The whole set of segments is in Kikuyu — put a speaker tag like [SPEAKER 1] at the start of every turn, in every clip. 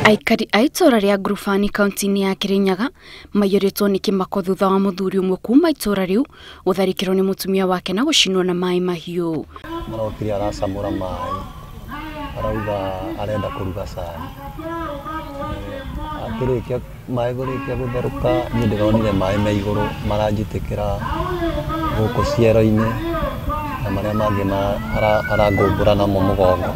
[SPEAKER 1] Aikari a itũũra rĩa Ngurubani kaunti-inĩ ya Kirinyaga maiyũrĩtwo nĩ kĩmako thutha wa mũthuri ũmwe kuma itũũra rĩu gũtharĩkĩrwo nĩ mũtumia wake na gũcinwo na maĩ mahiũ.
[SPEAKER 2] Marokire aracamũra maĩ, arauga arenda kũruga cai. Akĩrĩkia maĩ kũrĩkia gũtherũka, niĩ ndĩronire maĩ me igũrũ maranjitĩkĩra gũkũ ciero-inĩ na marĩa mangĩ arangũmbũra namo mũgongo.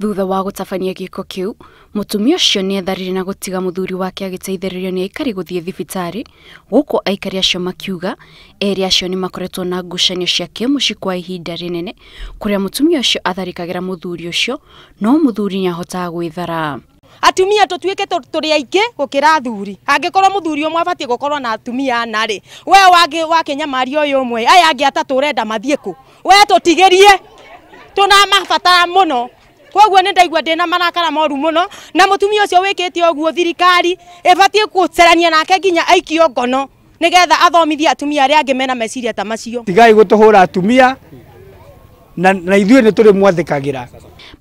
[SPEAKER 1] Thutha wa gũtabania gĩko kĩu, mũtumia ũcio nĩetharire na gũtiga mũthuri wake agĩteithĩrĩrio nĩ aikari gũthiĩ thibitarĩ, gũkũ aikari acio makiuga erĩ acio nĩmakoretwo na ngucanio cia kĩmũciĩ kwa ihinda rĩnene, kũrĩa mũtumia ũcio atharĩkagĩra mũthuri ũcio no mũthuri nĩahotaga gwĩthara.
[SPEAKER 3] Atumia tutuike turi aingĩ gũkĩra athuri. Angĩkorwo mũthuri ũmwe abatiĩ gũkorwo na atumia ana rĩ, we wakĩnyamaria ũyũ ũmwe, aya angĩ atatũ ũrenda mathiĩ kũ? We tũtigĩrie, tũnamabatara mũno. Koguo nĩ ndaigua ndĩna marakara moru mũno, na mũtumia ũcio wĩkĩte ũguo thirikari ĩbatiĩ gũcerania nake nginya aikio ngono nĩgetha athomithie atumia arĩa angĩ mena meciria ta macio.
[SPEAKER 4] Tigai gũtũhũra atumia na ithuĩ nĩ tũrĩ mwathĩkagĩra.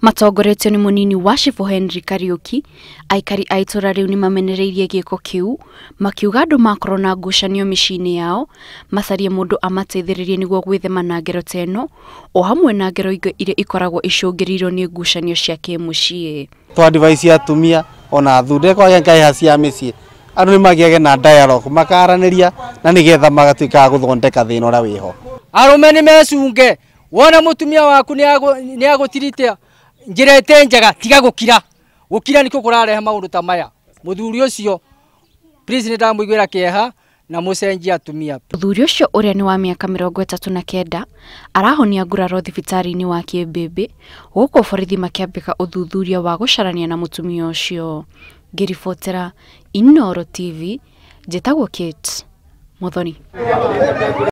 [SPEAKER 1] Matongoretio nĩ mũnini wa Cibũ Henry Kariuki, aikari a itũũra rĩu nĩmamenereirie gĩko kĩu, makiuga andũ makorwo na ngucanio mĩciĩ-inĩ yao macarie mũndũ amateithĩrĩrie nĩguo gwĩthema na ngero ta ĩno, o hamwe na ngero ingĩ iria ikoragwo icũngĩrĩirio nĩ ngucanio cia kĩmũciĩ.
[SPEAKER 5] Twa advise atumia ona athuri kwagĩa ngaiha cia mĩciĩ, andũ nĩmagĩage na dialogue makaranĩria na nĩgetha magatuĩka a gũthondeka thĩna ũrĩa wĩho.
[SPEAKER 6] Arũme nĩmecunge, wona mũtumia waku nĩagũtiritia njĩra ĩte njega, tiga gũkira. Gũkira nĩkuo kũrarehe maũndũ ta maya. Mũthuri ũcio please nĩ ndamũiguĩra kĩeha na mũcenjie atumia.
[SPEAKER 1] Mũthuri ũcio ũrĩa nĩ wa mĩaka 39 arahonia nguraro thibitarĩ-inĩ wa Kĩmbĩmbĩ, gũkũ borithi makĩambĩka ũthuthuria wa gũcarania na mũtumia ũcio. Ngĩribotera Inooro TV, njĩtagwo Kate Muthoni.